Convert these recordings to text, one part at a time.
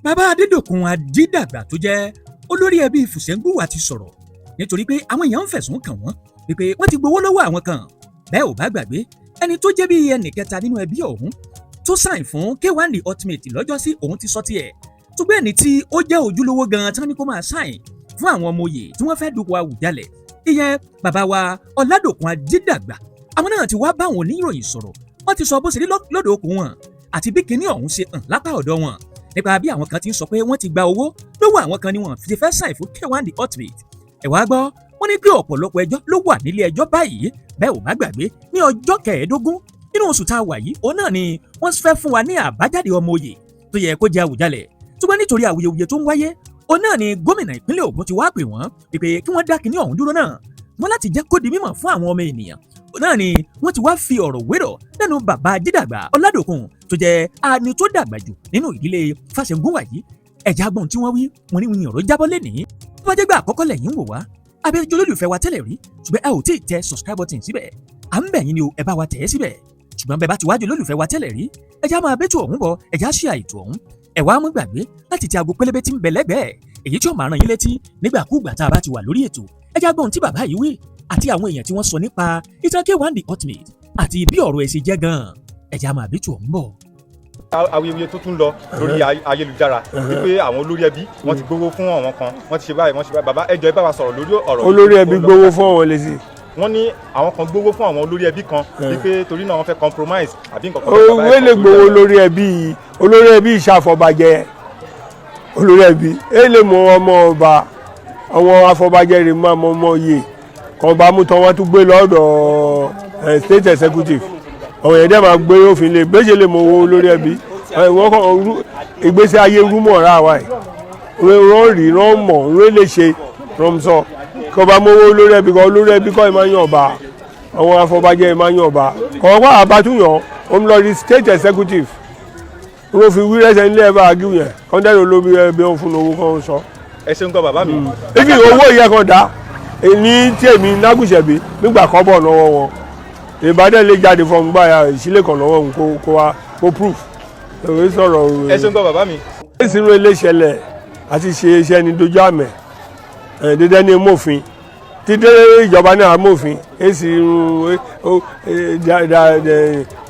Bàbá Adédọ̀kun Ajídàgbà tó jẹ́ olórí ẹbí Fùsẹ̀ńgùwà ti sọ̀rọ̀ nítorí pé àwọn èèyàn ń fẹ̀sùn kàn wọ́n wípé wọ́n ti gbowó lọ́wọ́ àwọn kan. Bẹ́ẹ̀ ò bá gbàgbé, ẹni tó jẹ́ bí ẹnì kẹta nínú ẹbí ọ̀hún tó sign fún K1 The Ultimate lọ́jọ́sí, òun ti sọ tiẹ̀, ṣùgbọ́n ẹni tí ó jẹ́ ojúlówó gan-an tán ni kó máa sign fún àwọn ọmọ oyè tí wọ́n fẹ́ dupò Àwùjalẹ̀, ìyẹn bàbá wa Ọládòkun Ajídàgbà, àwọn náà ti wá bá àwọn oníròyìn sọ̀rọ̀. Wọ́n ti sọ bó ṣe rí lọ́dọ̀ okùn wọn àti bí kinní ọ̀hún ṣe hàn lápá ọ̀dọ̀ wọn, nípa bí àwọn kan ti ń sọ pé wọ́n ti gba owó lọ́wọ́ àwọn kan ni wọ́n ti fẹ́ sign fún K1 The Ultimate. Ẹ wá gbọ́, wọ́n ní pé ọ̀pọ̀lọpọ̀ ẹjọ́ ló wà nílé ẹjọ́ báyìí. Bẹ́ẹ̀ ò bá gbàgbé, ní ọjọ́ 15 nínú oṣù tá a wà yìí, òun náà ni wọ́n fẹ́ fún wa ní àbájáde ọmọ oyè tó yẹ kó jẹ́ Àwùjalẹ̀, ṣùgbọ́n nítorí awuyewuye tó ń wáyé, òun náà ni gómìnà ìpínlẹ̀ Ògùn ti wá pè wọ́n pé kí wọ́n dá kinní ọ̀hún dúró náà. Wọ́n láti jẹ́ kó di mímọ̀ fún àwọn ọmọ ènìyàn, òun náà ni wọ́n ti wá fi ọ̀rọ̀ wérọ̀ lẹ́nu bàbá Ajídàgbà Ọládòkun tó jẹ́ ani tó dàgbà jù nínú ìdílé Fáṣẹ̀ngúnwà yìí. Ẹ̀já gbọ́n tí wọ́n wí. Wọ́n ní wọ́n ọ̀rọ̀ jábọ́ lẹ́nìí. Tó bá jẹ́ gbà àkọ́kọ́ lẹ́yìn ń wò wá, abẹ́jọ́ olólùfẹ́ wa tẹ́lẹ̀ rí, ṣùgbọ́n ẹ ò tí ì tẹ subscribe button síbẹ̀, à ń bẹ̀ yín ni o, ẹ bá wa tẹ̀ ẹ́ síbẹ̀. Ṣùgbọ́n bẹ́ẹ̀ bá ti wájú olólùfẹ́ wa tẹ́lẹ̀ rí, ẹ já máa bẹ́tù ọ̀hún bọ̀, ẹ já ṣí àìtò ọ̀hún. Ẹ wá mú gbàgbé láti tẹ aago pélébé tí ń bẹ lẹ́gbẹ̀ẹ́, èyí tí ó máa rán yín létí nígbàkúùgbà tá a bá ti wà lórí ètò. Ẹ já gbọ́n tí bàbá yìí wí àti àwọn èèyàn tí wọ́n sọ nípa ìtàn K1 The Ultimate àti bí ọ̀rọ̀ ẹ̀ ṣe jẹ́ gan-an. Ẹ já máa bẹ́tù ọ̀hún bọ̀. Awuyewuye tó tún lọ lórí ayélujára wípé àwọn olórí ẹbí, wọ́n ti gbowó fún àwọn kan, wọ́n ti ṣe báyìí, wọ́n ṣe báyìí. Bàbá, ẹ jọ̀ọ́, ẹ bá wa sọ̀rọ̀ lórí ọ̀rọ̀ yìí. Olórí ẹbí gbowó fún àwọn lẹ́sìn. Wọ́n ní àwọn kan gbowó fún àwọn olórí ẹbí kan, wípé torí náà wọ́n fẹ́ compromise àbí nǹkan kan. Owó lè gbowó olórí ẹbí, olórí ẹbí ìṣàfọ̀bàjẹ́, olórí ẹbí ẹ lè mọ ọmọ ọba. Àwọn afọbajẹ rè máa mọ ọmọ yè kan bá mú tán, wọ́n tún gbé lọ́dọ̀ state executive. Àwọn yẹn dẹ́ máa gbé òfin lè gbéṣẹ́ lè mọ owó olórí ẹbí. Wọ́n kàn ìgbésí ayé rúmọ̀ ra wa yìí, wọ́n rí, wọ́n mọ̀, wọ́n lè ṣe wọ́n sọ kí ọba mọ owó olórí ẹbí kan. Olórí ẹbí kọ́ ẹ máa yàn ọba, àwọn afọbajẹ ẹ máa yàn ọba kọ̀ wá àbátúyàn ó ń lọ rí state executive. Wọ́n fi wíwẹ́sẹ̀ nílé ẹ̀ bá agíw yẹn kọ́ńtẹ́rì olóbi ẹbí wọn fún owó kan sọ. Ẹ ṣeun gan, bàbá mi. Ibi owó yẹ kan dá ní tí èmi nágùsẹ̀bí nígbà kọ́bọ̀ lọ́wọ́ wọn, ìbádẹ́ lè jáde fún ọgbà ìsílẹ̀ kan lọ́wọ́ òun kó wá kó proof òwe sọ̀rọ̀. Ẹ ṣeun gan, bàbá mi. Ìsinmi ilé ìṣẹ̀lẹ̀ àti ṣe iṣẹ́ ní dojú àmẹ́ ẹ̀ dédé ní mòfin títí ìjọba náà mòfin èsì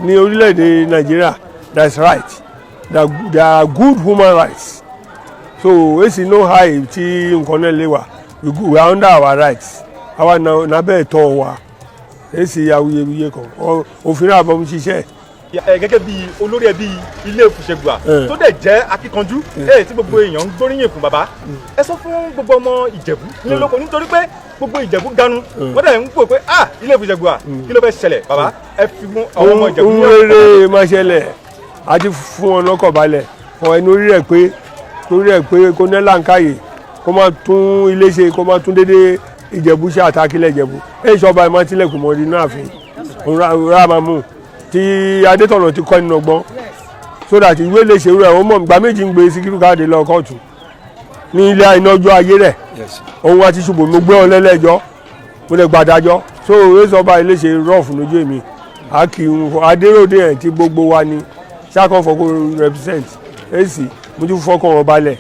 ní orílẹ̀-èdè Nàìjíríà. There is right, there are good human rights, so èsì no high tí nǹkan náà lè wà. We are under our rights, àwa nábẹ́ ẹ̀tọ́ wa. Èsì awuyewuye kan, òfin náà bọ́ ṣiṣẹ́. Ẹ gẹ́gẹ́ bí olórí ẹbí ilé Fùsẹ̀gbùwà tó dẹ̀ jẹ́ akíkanjú ẹ tí gbogbo èèyàn ń gbóríyìn fún, bàbá, ẹ sọ fún gbogbo ọmọ Ìjẹ̀bú nílé lóko, nítorí pé gbogbo Ìjẹ̀bú ganu, wọ́n dẹ̀ ń pò pé, ah, ilé Fùsẹ̀gbùwà, kí ló fẹ́ ṣẹlẹ̀? Bàbá, ẹ fi fún àwọn ọmọ Ìjẹ̀bú ní ohun rere máa ṣẹlẹ̀ àti fún wọn lọ́kàn balẹ̀ fún ẹni orí rẹ̀ pé, torí rẹ̀ pé kó ní làǹkàyè, kó máa tún ilé ṣe, kó máa tún dédé Ìjẹ̀bú ṣe àtàkìlẹ̀ Ìjẹ̀bú. Èyí ṣọba ẹ̀ máa tilẹ̀kùn mọ́ inú ààfin rà máa mú tí Adétọ̀nà ti kọ́ nínú ọgbọ́n, so that ìwé lè ṣerú ẹ̀. Ó mọ̀ ìgbà méjì ń gbé Síkírù Káàdé lọ kóòtù ní ilé inájọ́ ayé rẹ̀. Òun àti ṣùgbọ́n mo gbé wọn lẹ́lẹ́jọ́, mo lè gbàdájọ́. So èyí sọba ilé ṣe rọ́ọ̀fù lójú èmi àkì adéròdé ẹ̀ tí gbogbo wa ni ṣàkànfọ̀ kó represent èsì. Mo ti fọkàn wọn balẹ̀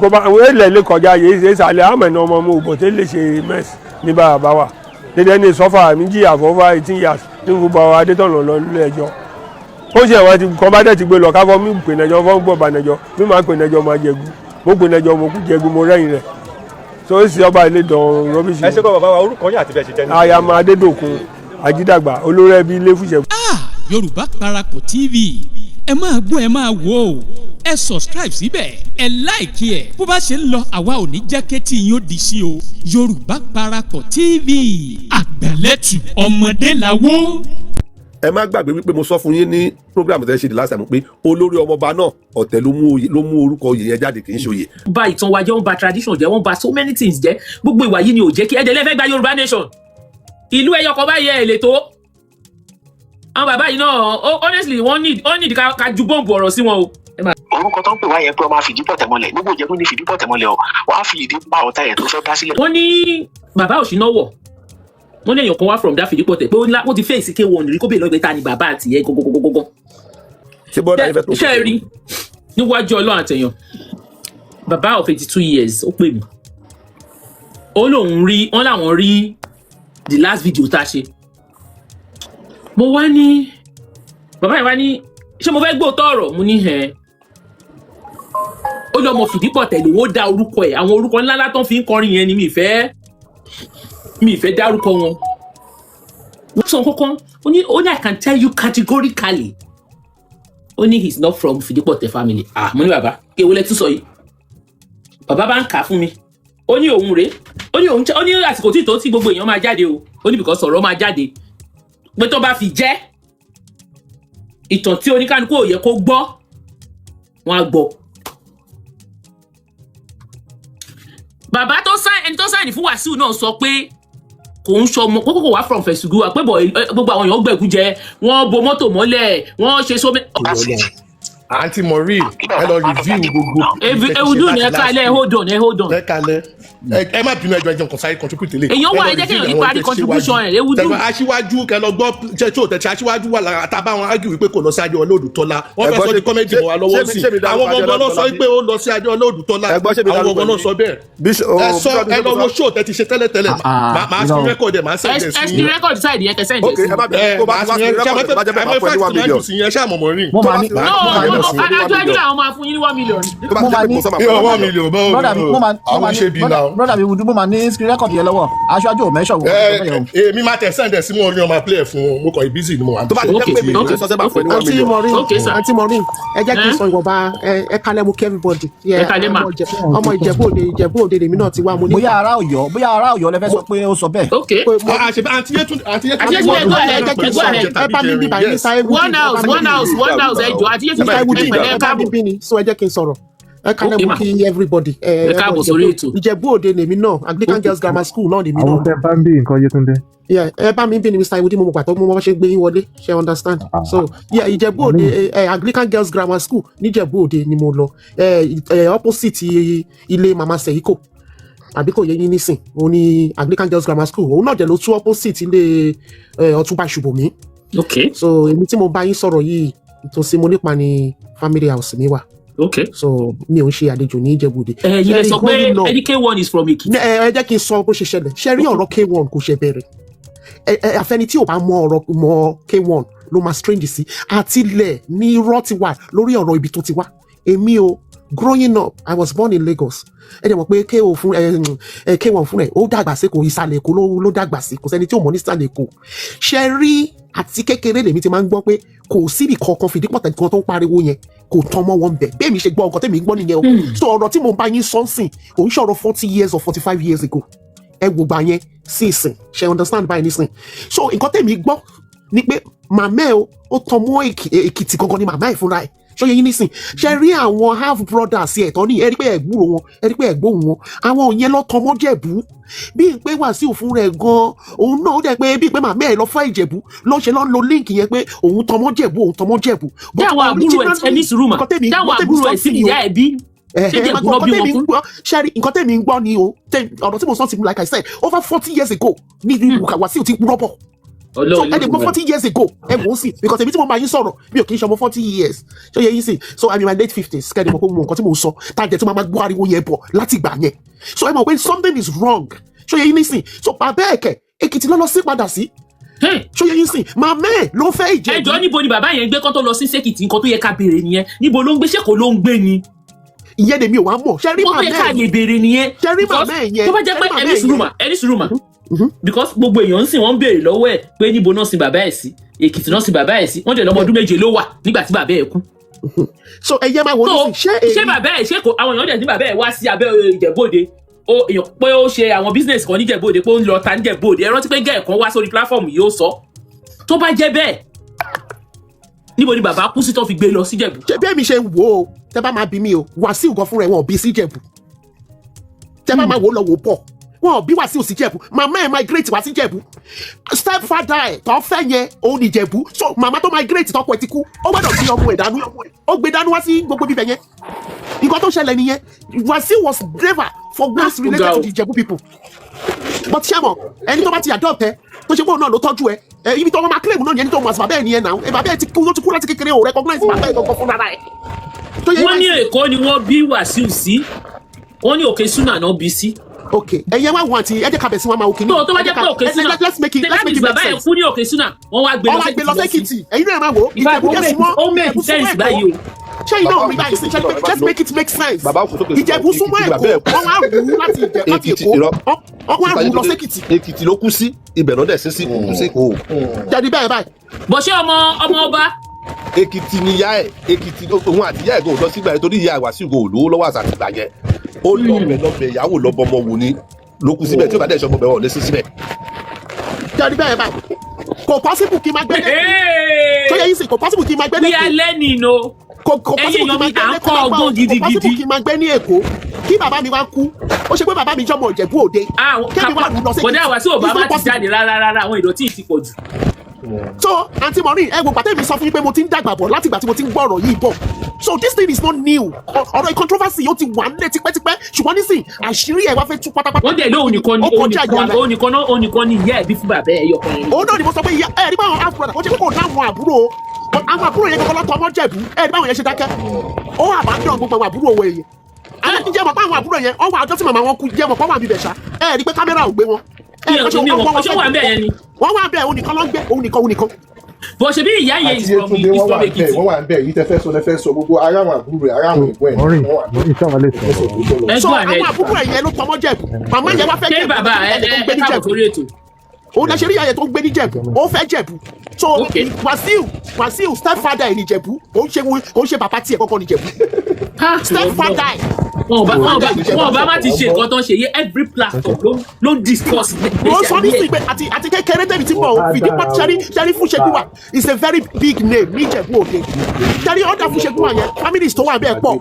kó bá ilẹ̀ lè kọjá yìí ṣe sàlẹ̀ àmọ̀ ẹ̀nà ọmọ mo bọ̀ tẹ́ lè ṣe mess ní bàbá wa dédé ní sọ́fà mi jìyà for over 18 years ní gbogbo àwọn Adétọ̀nà lọ nílé ẹjọ́. Ó ṣe àwọn ti kọ́ bá dẹ̀ ti gbé lọ káfọ́ mi pè nẹjọ́ fọ́ gbọ́ bá nẹjọ́ mi máa pè nẹjọ́, máa jẹ̀gù, mo pè nẹjọ́, mo kú jẹ̀gù, mo rẹ́yìn rẹ̀. So ó sì ọba ilé dàn rubbish. Ẹ ṣe kọ́, bàbá wa, orúkọ yín àti bẹ́ẹ̀ ṣe jẹ́ ní. Ayama Adédòkun Ajídàgbà, olórí ẹbí ilé Fúṣẹ. Ah, Yorùbá Parapọ̀ TV, ẹ máa gbọ́, ẹ máa wò ó, ẹ subscribe síbẹ̀, ẹ like ẹ̀. Bó bá ṣe ń lọ, àwa ò ní jẹ́ kétí yín ó di sí o. Yorùbá Parapọ̀ TV, àgbàlẹ́tù ọmọdé làwọ̀. Ẹ má gbàgbé wípé mo sọ fún yín ní program tẹ́ ṣe the last time pé olórí ọmọọba náà, ọ̀tẹ̀ ló mú orúkọ oyè yẹn jáde, kì í ṣe oyè. Bà ìtàn wa jẹ́, wọ́n bà tradition jẹ́, wọ́n bà so many things jẹ́. Gbogbo ìwà yìí ni ò jẹ́ kí ẹ̀jẹ̀ lẹ́fẹ̀ẹ́ gba Yorùbá nation. Ìlú ẹyọ kan báyìí ẹ̀ lè tó àwọn bàbá yìí náà. Honestly, wọ́n need ká ju bọ́ǹbù ọ̀rọ̀ sí wọn o. Orúkọ tó ń pè wá yẹn pé ọmọ àfìdípọ̀tẹ̀ mọ́lẹ̀, gbogbo Ìjẹ̀bú ní fìdípọ̀tẹ̀ mọ́lẹ̀ o, wàá fi ìdí pa ọ̀tá ẹ̀ tó fẹ́ dá sílẹ̀. Wọ́n ní bàbá Òṣìnáwọ̀, wọ́n ní èèyàn kan wá from that fìdípọ̀tẹ̀ pé ó ti fèsì K1 rí, kó bèèrè lọ́gbẹ̀ẹ́ ta ni bàbá àti ẹ̀ gọ́gọ́gọ́gọ́. Ṣé bọ́dà yín fẹ́ tó Ṣé ẹ rí? Níwájú Ọlọ́run àtẹ̀yàn, bàbá of 82 years, ó pè mí, ó lóun rí wọn làwọn rí the last video tá a ṣe. Mo wá ní, bàbá yẹn wá ní, ṣé mo fẹ́ gbóòótọ́ ọ̀rọ̀? Mo ní ẹ̀ ó lọ́mọ Fìdípọ̀tẹ̀ lòun, ó dá orúkọ ẹ̀, àwọn orúkọ ńláńlá tó fi ń kọrin yẹn ni mi ìfẹ́ dárúkọ wọn. Wọ́n sọ kankan, ó ní, "I can tell you categorically," ó ní, "he is not from Fìdípọ̀tẹ̀ family." Ah, mo ní, bàbá, kí ewu lẹ tún sọ yìí? Bàbá bá ń kà á fún mi, ó ní òun rèé, ó ní òun, ó ní àsìkò tí tó tí gbogbo èèyàn máa jáde o, ó ní because ọ̀rọ̀ máa jáde pé tó bá fi jẹ́ ìtàn tí oníkálukú ò yẹ kó gbọ́, wọn á gbọ́. Bàbá tó sign, ẹni tó sign fún Wàsíù náà sọ pé kò ń ṣọmọ kókó, kò wá from Fẹ̀sùgùwà, pé bọ̀ gbogbo àwọn èèyàn gbẹ̀kú jẹ, wọ́n bo mọ́tò mọ́lẹ̀, wọ́n ṣe sómi. That's it. Aunty Maureen, ẹ lọ review gbogbo. Ewudu ni, ẹ kálẹ̀, hold on, ẹ hold on. Ẹ kalẹ̀, ẹ má bínú, ẹjọ, ẹjọ nǹkan sáré contribute lè. Èèyàn wà, ẹ jẹ́ kéèyàn ní parí contribution ẹ̀, Ewudu. Tẹ̀gbọ́n aṣíwájú, kẹ lọ gbọ́ ṣe tí ò tẹ̀sí aṣíwájú wà lára tá a bá wọn argue wípé kò lọ sí Adéọlá Odùtọ́lá. Wọ́n fẹ́ sọ di comedy mọ́ wa lọ́wọ́ sí. Ṣé mi dárúkọ Àwọn gbọ̀ngàn náà sọ Adéọlá pé ó lọ sí Adéọlá Odùtọ́lá. Ẹ gbọ́, ṣé mi Àwọn dárúkọ gbọ̀ngàn náà ni? sọ bẹ́ẹ̀. Ẹ sọ, ẹ lọ wo show tẹ ti ṣe tẹ́lẹ̀tẹ́lẹ̀. Màá irọ́. fi record ẹ̀, màá send ẹ ẹ̀ ẹ sí screen record side yẹn, kẹ send ẹ Ok, sí. ẹ má bínú, tó bá ti wá sí record, tó bá jẹ́ bẹ́ẹ̀, máa fún ẹ ní 1 million. Yẹn ṣáà mọ̀ Maureen. Mo máa ní No, Mo máa ní adájọ́ ẹjọ́ làwọn máa fún yín ní 1 million. Tó bá ti Mo jẹ́ máa pé ní- mo sọ, máa fún ẹ Ìwọ ní one 1 million. million báwo? Brother mi, mo máa mo Àwọn máa ṣe bí náà. Brother mi Wudu, mo máa ní screen record yẹn lọ́wọ́, aṣáájú ò mẹ́sọ̀ wọ́n. Ẹ èmi máa tẹ̀ send ẹ̀ sí mọ́ orí ọmọ play ẹ̀ fún wọn, mo kàn busy ni mo wà. Tó bá ti jẹ́ pé mi Okay, ló sọ, sẹ́ máa fún ẹ ní one Aunty million. Maureen, Okay, sir. Aunty Maureen, ẹ jẹ́ kí n Eh? sọ ìwọ̀nba. Ẹ kalẹ̀, mo kí everybody. Ẹ kalẹ̀ mà. Ọmọ Ìjẹ̀bú Òde, Ìjẹ̀bú Òde lèmi náà ti wá, mo ní. Bóyá ará Ọ̀yọ́ lẹ fẹ́ sọ pé ó sọ bẹ́ẹ̀. Ok. Ah, ṣe Aunty Yetunde, Aunty Aunty Yetunde, Yetunde, go ahead, Ẹ jẹ́ kí n go sọ, ahead. ẹ bá mi bí báyìí, Mr. Ewudi. One house, one house, one house, ẹ jọ, àti Mr. Yétúndé, Ewudi, ẹ pẹ̀lẹ́, ẹ bá mi káàbọ̀. bí ni, so ẹ jẹ́ kí n sọ̀rọ̀. Ẹ kalẹ̀, Okay, mo ma. kí everybody. Ẹ káàbọ̀ sórí ètò. Ìjẹ̀bú Òde lèmi náà, Anglican Girls Grammar School náà lèmi Àwọn náà. tẹ bá ń bí nǹkan, Yétúndé. Yeah, ẹ bá mi bí ni, Mr. Ewudi, mo mọ̀ pàtó mo mọ̀ bá ṣe gbé yín wọlé, ṣe understand? So yeah, Ìjẹ̀bú Òde, Anglican Girls Grammar School níjẹ̀bú Òde ni mo lọ, opposite ilé Mama Seiko, àbí kò yé yín nísìn? Òun ni Anglican Girls Grammar School, òun náà jẹ́ ló tún opposite ilé Ọ̀túnba Ṣùbọ̀mí. So èmi tí mo bá yín sọ̀rọ̀ yìí, ìtòsí mo nípa ni family house mi wà. So mi ò ń ṣe àlejò ní Ìjẹ̀bú Òde. Ẹ yìí lẹ sọ pé Growing up- ẹni K1 is from Ekiti. Ẹ jẹ́ kí n sọ bó ṣe ṣẹlẹ̀. Ṣe rí, ọ̀rọ̀ K1 kò ṣe bẹ̀rẹ̀. Ẹ àfẹni tí ò bá mọ ọ̀rọ̀ mọ K1 ló máa strange sí. Àtilẹ̀ ní irọ́ ti wà lórí ọ̀rọ̀ ibi tó ti wá. Èmi o, growing up, I was born in Lagos. Ẹ dẹ̀ mọ̀ pé ko fún ẹ ẹ K1 fún ẹ, ó dàgbà sí kò ìsàlẹ̀ Èkó ló dàgbà sí, kò sẹ́ni tí ò mọ̀ ní ìsàlẹ̀ Èkó. Ṣe rí, àti kékeré lèmi ti máa ń gbọ́ pé kò síbì kankan Fìdípọ̀tẹ̀ kan tó ń pariwo yẹn kò tán mọ́ wọn bẹ̀. Bẹ́ẹ̀ mi ṣe gbọ́, nǹkan tẹ́mi gbọ́ nìyẹn o. So ọ̀rọ̀ tí mo bá yín sọ ń sìn kò ń ṣọ̀rọ̀ 40 years or 45 years ago. Ẹ wò gbà yẹn sí ìsìn, ṣe understand báyìí nísìn? So nǹkan tẹ́mi gbọ́ ni pé màmá ẹ o, ó tan mọ́ Èkìtì gangan ni màmá ẹ fúnra ẹ. Ṣó yẹ yín nísìn? Ṣe rí, àwọn half brothers ẹ̀ tọ́ ní, ẹ rí pé ẹ gbúrò wọn, ẹ rí pé ẹ gbóhùn wọn, àwọn yẹn lọ tan mọ́ Jẹ̀bú. Bí n pé Wàsíù fún rẹ̀ gan, òun náà ó dẹ̀ pé bí n pé màmá ẹ lọ fẹ́ Ìjẹ̀bú ló ṣe lọ́ lo link yẹn pé òun tan mọ́ Jẹ̀bú, òun tan mọ́ Jẹ̀bú. Dé àwọn àbúrò ẹ, ní sùúrù mà, dé àwọn àbúrò ẹ sí ìyá ẹ bí, ṣé Jẹ̀bú náà bí wọn fún? Ṣẹ́rí, nǹkan tẹ̀mí ń gbọ́ ni o. Ọ̀rọ̀ tí mo sọ ti, like I said, over 40 years ago ní Wàsíù ti rọ́bọ̀. So ẹ lè gbọ́, 40 years ago, ẹ wò ó sì, because èmi tí mo máa yín sọ̀rọ̀, mi ò kì í ṣe ọmọ 40 years. Ṣé yẹ yín sì? So I'm in my late 50s. Kẹ́ni mọ̀ pé mo mọ nǹkan tí mo ń sọ, tá a jẹ́ tí mo máa gbọ́ ariwo yẹn bọ̀ láti ìgbà yẹn. So ẹ mọ̀ pé something is wrong. Ṣé yẹ yín nísìn? So bàbá ẹ̀kẹ́ Èkìtì ló lọ sí padà sí. Ṣé yẹ yín sìn? Màmá ẹ̀ ló fẹ́ Ìjẹ̀bú. Ẹ jọ, níbo ni bàbá yẹn ń gbé kán tó lọ sí Sékìtì? Nǹkan tó yẹ ká béèrè nìyẹn. Níbo ló ń gbé? Ṣé kò ló ń gbé ni? Ìyẹn lèmi ò wá mọ̀. Ṣé rí Wọ́n tó yẹ màmá ká ẹ̀ lè béèrè nìyẹn. Ṣé rí Because màmá ẹ̀ yẹn? tó bá jẹ́ Ṣé pé rí màmá ẹni ẹ̀ sùúrù yẹn? mà, ẹni sùúrù mà, because gbogbo èèyàn ń sìn, wọ́n ń béèrè lọ́wọ́ ẹ̀ pé níbo náà sin bàbá ẹ̀ sí. Èkìtì náà sin bàbá ẹ̀ sí. Wọ́n dẹ̀ lọ́mọ ọdún 7 ló wà nígbà tí bàbá ẹ̀ kú. So ẹyẹ máa wò ó nísìn, ṣé ṣé èmi bàbá ẹ̀, ṣé kò, àwọn èèyàn dẹ̀ ní bàbá ẹ̀ wá sí abẹ́ Ìjẹ̀bú-Òde, ó èèyàn pé ó ṣe àwọn business kan níjẹ̀bú-Òde, pé ó ń lọ ta níjẹ̀bú-Òde. Ẹ rántí pé gẹ́ẹ̀ kan wá sórí platform yìí, ó sọ. Tó bá jẹ́ bẹ́ẹ̀, níbo ni bàbá kú sí tó fi gbé lọ síjẹ̀bú? Ṣé bí èmi ṣe ń wò ó, tẹ bá máa bí mi o, Wàsíù gan fúnra ẹ̀, wọn ò bí sí Ìjẹ̀bú. Tẹ bá máa wò ó lọ wò ó bọ̀, wọn ò bí Wàsíù sí Ìjẹ̀bú. Màmá ẹ̀ migrate wá sí Ìjẹ̀bú. Stepfather ẹ̀ tó fẹ́ yẹn, òun ní Ìjẹ̀bú. So màmá tó migrate, tọkọ ẹ̀ ti kú, ó gbọ́dọ̀ gbé ọmọ ẹ̀ dánú, ó gbé dánú wá sí gbogbo bíbẹ̀ yẹn. Nǹkan tó ṣẹlẹ̀ nìyẹn. Wàsíù was never for once Ó ga related o. to the Ìjẹ̀bú people. But ṣé mọ̀, ẹni tó bá ti adopt ẹ, tó ṣe pé òun náà ló tọ́jú ẹ, ẹ ibi tó wọn máa claim náà yẹn, ẹni tó mọ̀ àti bàbá ẹ nìyẹn náà. Ẹ bàbá ẹ ti kú, ó ti kú láti kékeré, ò recognize bàbá ẹ gangan fúnra ẹ. Tó yẹ Wọ́n ní báyìí. Èkó ni wọ́n bí Wàsíù sí, wọ́n ní Òkè Súnà náà bí sí. Ok, ẹ̀yẹ wá wọn àti ẹ jẹ́ ká bẹ̀ sí wọn máa wò kíní. Tó bá jẹ́ pé Òkè Súnà, Let's make it, let's that make means it make bàbá yẹn sense. kú ní Òkè Súnà, wọ́n wá gbé Wọ́n wá gbé lọ sẹ́kìtì. Ẹ̀yin náà máa wò ó. In fact, Ìjẹ̀bú jẹ́ súnmọ́, ó make Ìjẹ̀bú súnmọ́ sense Èkó. báyìí o. Ṣé iná ò rí báyìí sí? Ṣé let's make it make sense. Bàbá òkú sókè. Ìjẹ̀bú súnmọ́ Èkìtì Èkó. bàbá ẹ̀ kú. Wọ́n wá rù ú láti Ìjẹ̀ láti Èkìtì Èkó. irọ́. Wọ́n wá rù ú lọ sẹ́kìtì. Èkìtì ló kú sí, ibẹ̀ ló dẹ̀ sí sí, kò kú sí Èkó. Jẹ̀bi bẹ́ẹ̀ báyìí. Bọ̀ ṣé ọmọ ọmọ ọba? Èkìtì ni ìyá ẹ̀. Èkìtì òun àti ìyá ẹ̀ kò lọ sígbà yẹn torí ìyá Wàsíù kò lówó lọ́wọ́ àṣà àtìgbà yẹn. Ó lọ bẹ̀ lọ́bẹ̀ ìyàwó lọ́bọmọ wò ni ló kú síbẹ̀, tí ó bá dẹ̀ ṣọmọ bẹ̀ wọ́n lé sí síbẹ̀. Jẹ̀bi bẹ́ẹ̀ báyìí. Kò possible kí n máa gbé lẹ́kọ̀ọ́. Tó yẹ yín sìn, kò possible kí n máa gbé We are lẹ́kọ̀ọ́. learning o. Kò Ẹ̀yin possible kí èèyàn n máa mi, gbé à ń lẹ́kọ̀ọ́ kọ́ máa gbọ́. ọgbọ́n Kò possible gidigidi. kí n máa gbé ní Èkó. Kí bàbá mi wá kú. Ó ṣe pé bàbá mi jọmọ Ìjẹ̀bú Òde. Kémi wá rù lọ sẹ́kìtì. Bọ̀dá Wàsíù ò bá It's má not ti possible. jáde rárá rárá, àwọn ìdọ̀tí yìí ti pọ̀ jù. So Aunty Maureen, ẹ wo gbàtẹ́ mi sọ fún yín pé mo ti ń dàgbà bọ̀ láti ìgbà tí mo ti ń gbọ́ ọ̀rọ̀ yìí bọ̀. So this thing is not new. Ọ̀rọ̀ controversy ó ti wà nílẹ̀ tipẹ́tipẹ́, ṣùgbọ́n nísìn àṣírí ẹ̀ wá fẹ́ tú pátápátá. Wọ́n dẹ̀ lóun nìkan ni Ó òun kọjá nìkan ìyá rẹ̀. òun nìkan náà, òun nìkan ni ìyá ẹ̀ bí fún bàbá ẹ̀ yọkan yẹn. Òun náà ni mo sọ pé ìyá ẹ rí báwọn half brother, ó ṣe pé kò láwọn àbúrò o. But àwọn àbúrò yẹn kọ́kọ́ lọ́tọ̀ ọmọ Jẹ̀bú. Ẹ rí báwọn yẹn ṣe dákẹ́. Ó àbádọ́ gbogbo àwọn àbúrò owó èyí. Àwọn tí jẹ́ mọ̀ pé àwọn àbúrò yẹn ọwọ́ àjọ tí màmá wọn kú jẹ́ mọ̀ pé wọ́n wà bíbẹ̀ ṣá. Ẹ rí pé kámẹ́rà ò gbé wọn. Ẹ rí pé ṣé wọ́n wọ́n Ṣé wà ń bẹ̀ yẹn ni? Wọ́n wà bẹ́ẹ̀, òun nìkan ló ń gbé, òun nìkan, òun nìkan. Bọ̀ ṣe bí ìyá yẹn is Àti from Yétúndé is wọ́n from wà bẹ́ẹ̀, Èkìtì. wọ́n wà bẹ́ẹ̀. Yìí tẹ fẹ́ sọ lẹ fẹ́ sọ, gbogbo ara àwọn àbúrò rẹ̀, ara àwọn ìbọn ẹ̀ Maureen, wọ́n wà Maureen, ṣé àwọn lè sọ̀rọ̀? Ẹ So go ahead. àwọn àbúrò ẹ̀ yẹn ló tọmọ Jẹ̀bú. Màmá yẹn wá fẹ́ Ṣé Jẹ̀bú, bàbá ẹ ẹni tó ẹ ń gbé ẹ ní káàbọ̀ Jẹ̀bú. sórí ètò. Òun lè ṣe rí ìyá yẹn tó ń gbé ní Jẹ̀bú, ó fẹ́ Jẹ̀bú. So Wàsíù, Wàsíù stepfather ẹ̀ ní Jẹ̀bú, kò ń ṣe bàbá tiẹ̀ kọ́kọ́ ní Jẹ̀bú. Stepfather ẹ̀. Wọn ò bá má ti ṣe nǹkan tó ń ṣe yé, every platform ló ń discuss. Mo sọ nísìnyí pé àti kékeré tẹ̀mí tí mo fìdí pọ́ sẹ́rí sẹ́rí Fúnṣẹ́gúwà is a very big name ní Ìjẹ̀bú Òde. Sẹ́rí ọ̀dà Fúnṣẹ́gúwà yẹn, families tó wà bẹ́ẹ̀ pọ̀.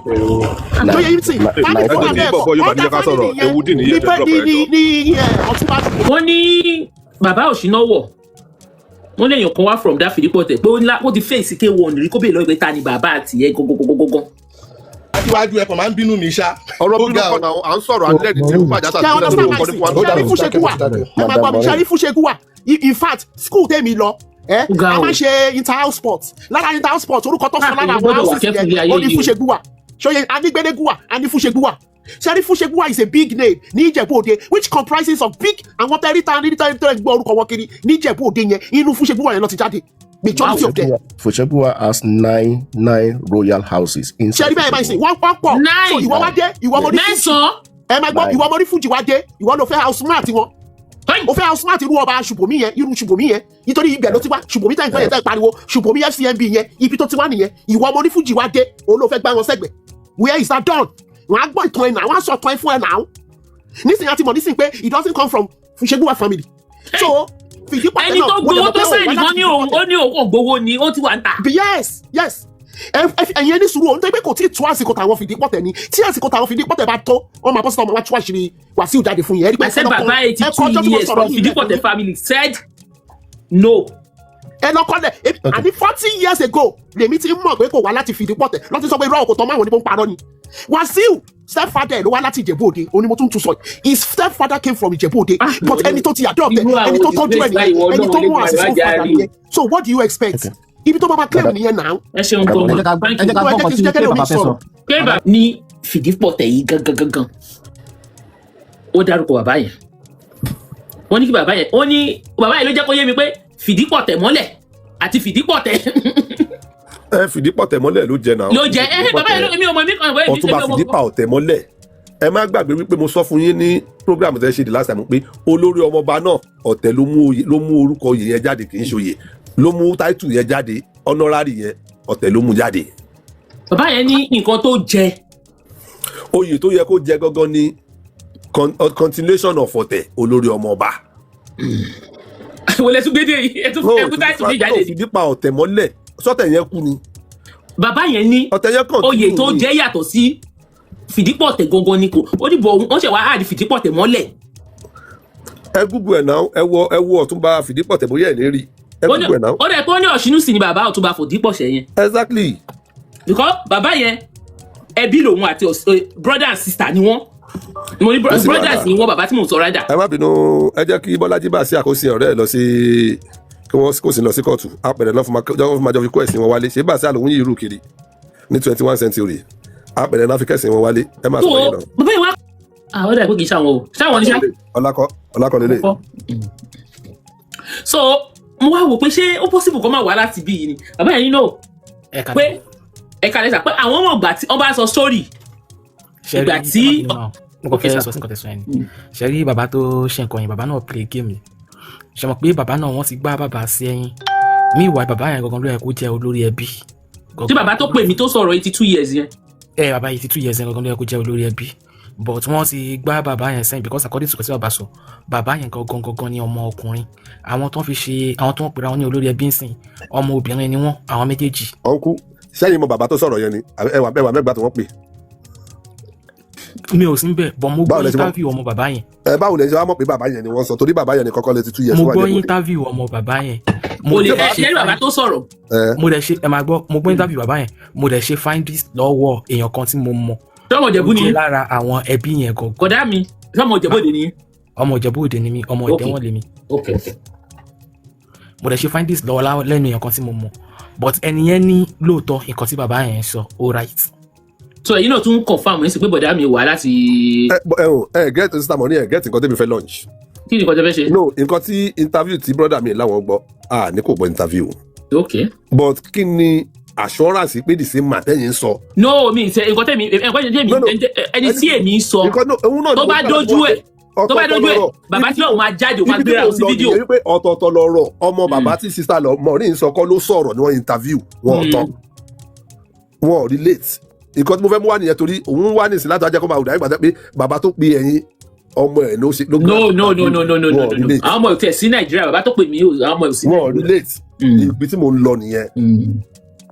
Tó yẹ yín sìn, family tó wà bẹ́ẹ̀ pọ̀, ọ̀dà family yẹn ní pẹ́ ní ní Ọ̀túnba. Wọ́n ní bàbá Òṣìnáwọ̀, wọ́n léèyàn kan wá from that Fìdípọ̀tẹ̀ pé ó ní ó ti fèsì K1 rí, kó bèèrè lọ́wọ́ pé ta ni bàbá àti ẹ̀ gógógógógó. Aṣíwájú, ẹ kàn máa ń bínú mi ṣá. Ọ̀rọ̀ bínú kọ́ náà, à ń sọ̀rọ̀ alẹ́ ní tí ó bàjá Ṣé understand my sin? Sẹ́rí Fúnṣẹ́gúwà, ẹ máa gbọ́ mi, sẹ́rí Fúnṣẹ́gúwà, in fact school tèmi lọ ẹ, Ga a o. máa ń ṣe inter-house sport. Lára inter-house sport, orúkọ tó sọ lára Káàkiri àwọn gbọ́dọ̀ wà houses careful ní yẹn ayé ó ní yìí o. Fúnṣẹ́gúwà. Ṣọyẹ anigbedegúwà ani Fúnṣẹ́gúwà. Sẹ́rí Fúnṣẹ́gúwà is a big name ní Ìjẹ̀bú Òde, which comprises of big àwọn tẹ́rí ta ní tẹ́rí tẹ́rí gbọ́ orúkọ wọn kiri ní Ìjẹ̀bú Òde yẹn, inú Fúnṣẹ́gúwà yẹn ló ti jáde, majority of them. Fusengbuwa has nine nine royal houses inside. Ṣe rí bẹ́ẹ̀ báyìí sìn, wọ́n pọ̀ pọ̀. So ìwọ wá dé, ìwọ mo rí fújì. Mẹ́sàn-án. Ẹ máa gbọ́. Nine. Ìwọ mo rí fújì wá dé, ìwọ ló fẹ́ house smart wọn, o fẹ́ house smart irú ọba ṣùbọ̀mí yẹn, irú ṣùbọ̀mí yẹn, nítorí ibẹ̀ ló ti wá. Ṣùbọ̀mí tẹ̀ ń pẹ́ yẹn, tẹ̀ ń pariwo ṣùbọ̀mí FCMB yẹn, ibi tó ti wá nìyẹn. Ìwọ mo rí fújì wá dé, òun ló fẹ́ gbá wọn sẹ́gbẹ̀. Where is that done? Wọn á gbọ́ ìtàn ẹ̀ náà, wọn á sọ ìtàn ẹ̀ fún ẹ̀ náà. Nísìnyí àti mọ̀ nísìnyí pé it doesn't come from Fúnṣẹ́gúwà family. So Fìdípọ̀tẹ̀ Ẹni náà, tó mo dẹ̀ gbowó mọ̀ tó pé òun sáìnì wá kan láti ní òun ó ní òun kò gbowó ni ó ti wà ń tà. Yes, ẹ̀yin ẹni sùúrù òun tó pé kò tí ì tó àsìkò tàwọn Fìdípọ̀tẹ̀ ni. Tí àsìkò tàwọn Fìdípọ̀tẹ̀ bá tó, wọ́n máa bọ́ síta, wọ́n máa tú àṣírí Wàsíù jáde fún yẹn. Ẹ rí pé I said ẹ lọ bàbá kọ- 82 ẹ kọ ọjọ́ tí mo years sọ̀rọ̀ from yìí Fìdípọ̀tẹ̀ family said no. Ẹ lọ kọ́lẹ̀. Àní 40 years ago lèmi ti mọ̀ pé kò wá láti Fìdípọ̀tẹ̀. Lọ́tí sọ pé irọ́, kò tọ́ máwọn oníbó ń parọ́ ni. Wàsíù stepfather ẹ̀ ló wá láti Ìjẹ̀bú Òde, òun ni mo tún tún sọ yìí. His stepfather came from Ìjẹ̀bú Òde, but ẹni tó ti adopt ẹ, Irú àwọn ẹni tó tọ́jú ẹ disgrace nìyẹn, báyìí, ẹni tó mú Ọlọ́run as his own Elédùmarè father á jẹ́ nìyẹn. So what do you expect? Ibi tó bá máa claim nìyẹn náà. Ẹ ṣeun gan Ẹ jẹ́ ká ma. ẹ jẹ́ ká gbọ́ nǹkan tí Jẹ́ pé kí bàbá fẹ́ sọ. sọ̀rọ̀. Pé bàbá ní Fìdípọ̀tẹ̀ yìí gangan gangan, ó dárúkọ bàbá yẹn. Wọ́n ní kí bàbá yẹn, ó ní bàbá yẹn ló jẹ́ kó yé mi pé Fìdípọ̀tẹ̀ mọ́lẹ̀ àti Fìdípọ̀tẹ̀ Ẹ Fìdípọ̀tẹ̀ mọ́lẹ̀ ló jẹ náà. ló jẹ ẹ. Bàbá yẹn ló, èmi ò mọ̀, èmi kàn wẹ́. Ọ̀túnba Fìdípà ọ̀tẹ̀ mọ́lẹ̀. Ẹ má gbàgbé wípé mo sọ fún yín ní program tẹ́ ṣe the last time pé olórí ọmọọba náà ọ̀tẹ̀ ló mú oyè, ló mú orúkọ oyè yẹn jáde, kì í ṣe oyè ló mú title yẹn jáde, honorary yẹn, ọ̀tẹ̀ ló mú jáde. Bàbá yẹn ní nǹkan tó jẹ. Oyè tó yẹ kó jẹ gangan ni continuation of ọ̀tẹ̀ olórí ọmọọba. Wọlé tún gbédè yìí, ẹ tún ẹ kú táìtù mi jáde. Fìdípa ọ̀tẹ̀ mọ́lẹ̀, sọ́tẹ̀ yẹn kú ni. Bàbá yẹn ní ọ̀tẹ̀ yẹn kàn oyè tó jẹ́ yàtọ̀ sí Fìdípọ̀tẹ̀ gangan ni kò ó dìbò, wọ́n ṣẹ̀ wá àdì Fìdípọ̀tẹ̀ mọ́lẹ̀. Ẹ gúgú ẹ̀ náà, ẹ wo Ọ̀túnba Fìdípọ̀tẹ̀, bóyá ẹ̀ ní rí ẹ Ó ní- gúgú ẹ̀ náà. Ó dẹ̀ pé ó ní Ọ̀ṣínúsì ni bàbá Ọ̀túnba Fìdípọ̀tẹ̀ yẹn. Exactly. Because bàbá yẹn, ẹbí lòun àti brother and sister ni wọ́n. Mo ní Ó sì wà brothers dáa. ni wọ́n, bàbá tí mò ń sọ rádà. Ẹ má bínú, ẹ jẹ́ kí Bọ́lájí bá sí àkóso ọ̀rẹ́ ẹ̀ lọ sí kí wọ́n kó sì lọ sí kóòtù apẹ̀rẹ̀ lọ́ fún ma jọ fi kó ẹ̀sìn wọn wálé ṣé bá sí àlòun yìí rú kiri. Ní 21 century, apẹ̀rẹ̀ náà fi kẹ́sìn wọn wálé. Ẹ máa Tó sọ yín lọ. bàbá yìí wá, àwọn ọ̀dà ìpè kì í ṣàwọn o, ṣáwọn ní ṣá. Ọlákọ, ọlákọ lélẹ̀. So mo wá wò pé ṣé ó possible kó máa wá láti bí yìí ni? Bàbá yẹn nínú pé ẹ̀ka lẹ́sà pé àwọn ọmọ ìgbà tí wọ́n bá sọ story ìgbà tí mo kàn Okay, fẹ́ sir. sọ sí nǹkan tẹ̀sán yẹn ni. Ṣe rí bàbá tó ṣe nǹkan yẹn, bàbá náà play game ni. Ṣe mọ̀ pé bàbá náà, wọ́n ti gbá bàbá sí ẹ̀yìn. Meanwhile, bàbá yẹn gangan ló yẹ kó jẹ́ olórí ẹbí. Tí bàbá tó pè mí tó sọ̀rọ̀ 82 years yẹn. Ẹ bàbá 82 years yẹn gangan ló yẹ kó jẹ́ olórí ẹbí, but wọ́n ti gbá bàbá yẹn sẹ́yìn because according to kò sí bàbá sọ, bàbá yẹn gangan gangan ni ọmọ ọkùnrin. Àwọn tó ń fi ṣe, àwọn tó ń pera wọn ní olórí ẹbí ń sìn, ọmọ obìnrin ni wọ́n, àwọn méjèèjì. Ọ̀nkú, sẹ́yìn mọ bàbá tó sọ̀rọ̀ yẹn ni ẹwà ẹwà mẹ́gbàá tí wọ́n pè? Mi ò sí bẹ́ẹ̀, but mo Báwo gbọ́ lẹ ṣe mọ̀? interview ọmọ bàbá yẹn. Ẹ báwo lẹ ṣe wá mọ̀ pé bàbá yẹn ni wọ́n sọ? Torí bàbá yẹn ni kọ́kọ́ lè ti 2 years Mo wà gbọ́ ní Èkó. interview ọmọ bàbá yẹn. Kò lè Dẹ̀ ẹ ṣe bàbá tó sọ̀rọ̀. Mo dẹ̀ ṣe, ẹ máa gbọ́, mo gbọ́ interview bàbá yẹn, mo dẹ̀ ṣe findings lọ́wọ́ èèyàn kan tí mo mọ̀. Sọmọ Ìjẹ̀bú ni? Tó jẹ́ lára àwọn ẹbí yẹn gangan. Kọ̀dá mi, sọmọ Ìjẹ̀bú Òde ni? Ọmọ Ìjẹ̀bú Òde ni mí, ọmọ Ìdẹ́wọ̀n lèmi. Mo dẹ̀ ṣe findings lọ́wọ́ lẹ́nu èèyàn kan tí mo mọ̀, but ẹni yẹn ní lóòótọ́ nǹkan tí bàbá yẹn sọ ó right. So ẹ̀yin náà tún confirm ẹ̀ sí pé bọ̀dá mi wà láti. Ẹ bọ- ẹ ò ẹ get, sister money, ẹ get nǹkan tẹ́mi fẹ́ launch. Kí ni nǹkan tẹ́ fẹ́ ṣe? No, nǹkan tí interview tí brother mi láwọn gbọ́, ah, ní kò gbọ́ interview. But kí ni assurance pé the same man tẹ́yìn ń sọ? No, mi ṣe nǹkan tẹ́mi, nǹkan tẹ́mi, ẹni tí èmi ń sọ, tó bá dójú ẹ̀, tó bá dójú ẹ̀, bàbá tí òun máa jáde, òun máa Ibi tí gbéra mò ń sí lọ fídíò. nìyẹn wípé ọ̀tọ̀ọ̀tọ̀ lọ̀rọ̀. Ọmọ bàbá tí sister lọ Maureen sọ kọ́ ló sọ̀rọ̀ ni wọ́n interview wọn, ọ̀tọ̀ wọn ò relate. Nǹkan tí mo fẹ́ mú wá nìyẹn, torí òun wá nísìnyí láti wá jẹ́ kó máa wùdà nígbà tó pé bàbá tó pe ẹ̀yin, ọmọ ẹ̀ ló ṣe ló No, no, no, no, no, no, no, Wọn ò no, no. relate. Àwọn ọmọ ò tẹ̀ sí Nàìjíríà. Bàbá tó pè mí, àwọn ọmọ ò sí. Wọn ò relate. Ibi tí mo ń lọ nìyẹn.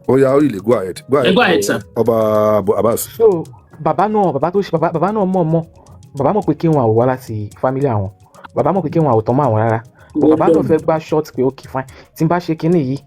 Ó yá, ó yìí lè go ahead, go ahead. Go ahead, sir. Ọba Abbas. So bàbá náà, bàbá tó ṣe, bàbá náà mọ̀ mọ̀, bàbá mọ̀ pé kí wọn àwò wá láti family àwọn. Bàbá mọ̀ pé kí wọn àwò tán mọ́ àwọn rárá, but bàbá náà fẹ́ gbá short pé okay, fine, tí n bá ṣe kinní yìí,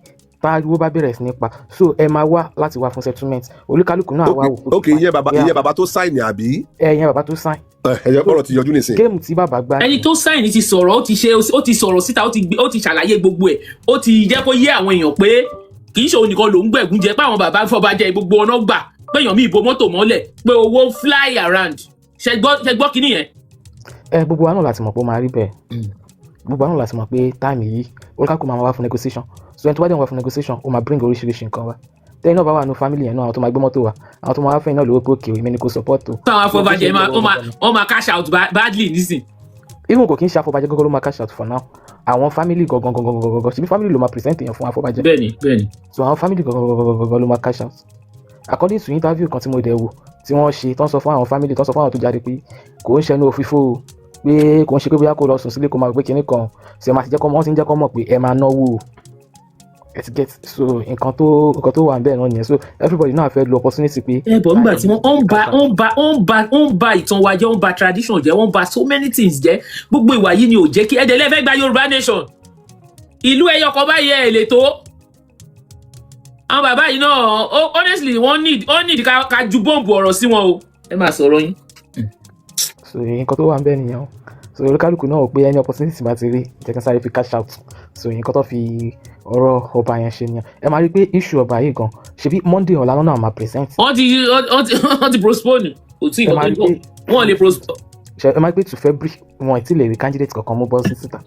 táriwo bá bẹ̀rẹ̀ sí ní pa, so ẹ máa wá láti wá fún settlement, olúkálùkù náà wá wò. Ok, ìyẹn bàbá, ìyẹn bàbá tó sign àbí? Ẹ, ìyẹn bàbá tó sign. Ẹ ọ̀rọ̀ ti yọjú nísìnyí. Game tí bàbá gbá. Ẹni tó sign ti sọ̀rọ̀, ó ti ṣe, ó ti sọ̀rọ̀ síta, ó ti ṣàlàyé gbogbo ẹ̀, ó ti jẹ́ kó yé àwọn èèyàn pé kì í ṣe òun nìkan lòún gbẹ̀gún jẹ, pé àwọn bàbá fọba jẹ gbogbo ọ̀nà gbà, pé èèyàn míì bo mọ́tò mọ́lẹ̀, pé owó fly around. Ṣe gbọ́, ṣe gbọ́ kíní yẹn? Ẹ gbogbo wa náà láti mọ̀ pé ó máa rí bẹ́ẹ̀. Gbogbo wa náà láti mọ̀ pé time yìí, olúkálùkù máa wá fún negotiation. So ẹni tó bá dẹ̀ wá fún negotiation, ó máa bring oríṣiríṣi nǹkan wá. Tẹ́yìn náà bá wà nù family yẹn náà, àwọn tó máa gbé mọ́tò wá, àwọn tó máa wá fẹ́yìn náà lówó pé òkè èmi ni kò support o. Táwọn afọbajẹ máa wọ́n máa cash out badly nísìn. Even kò kí n ṣe afọbajẹ gọ́gọ́ ló máa cash out for now. Àwọn family gangan gangan gangan gangan, ṣebí family ló máa present èèyàn fún afọbajẹ. Bẹ́ẹ̀ni, bẹ́ẹ̀ni. So àwọn family gangan gangan gangan ló máa cash out. According to interview kan tí mo dẹ̀ wò tí wọ́n ṣe, tó ń sọ fún àwọn family, tó ń sọ fún àwọn tó jáde pé kò ń ṣẹnu òfìfo o, pé kò ń ṣe pé bóyá kó lọ sùn sílé kó máa gbé kinní kan ṣe, máa ti jẹ́ kọ́ mọ́, wọ́n ti ń jẹ́ kọ́ mọ̀ pé ẹ máa náwó o. Ẹ ti get? So nǹkan tó wà níbẹ̀ náà nìyẹn. So everybody náà fẹ́ lo opportunity pé. Ẹ bọ̀, nígbà tí wọ́n ń ba ìtàn wa jẹ́, wọ́n ń ba tradition jẹ́, wọ́n ń ba so many things jẹ́. Gbogbo ìwà yìí ni ò jẹ́ kí ẹ̀dẹ̀ lẹ́fẹ̀ẹ́ gba Yorùbá nation. Ìlú ẹyọ kan báyìí, ẹ̀ lè tó. Àwọn bàbá yìí náà, honestly, wọ́n need ká ju bọ́ǹbù ọ̀rọ̀ sí wọn o. Ẹ máa sọ̀rọ̀ yín. So nǹkan tó wà níbẹ̀ nìyẹn o. So olúkálùkù náà ò pé any opportunity bá ti rí, jẹ́ kí n sáré fi cash out. So nǹkan tó fi ọ̀rọ̀ ọba yẹn ṣe nìyẹn. Ẹ máa rí i pé issue ọba yìí gan, ṣebí Monday ọ̀la náà máa present. Wọ́n ti postpone, kò tí Ẹ máa nǹkan rí tó ń pé bọ̀, wọ́n lè postpone. Ṣe ẹ máa rí pé to February, wọn ì tí lè rí candidate kankan mú bọ́ sí síta.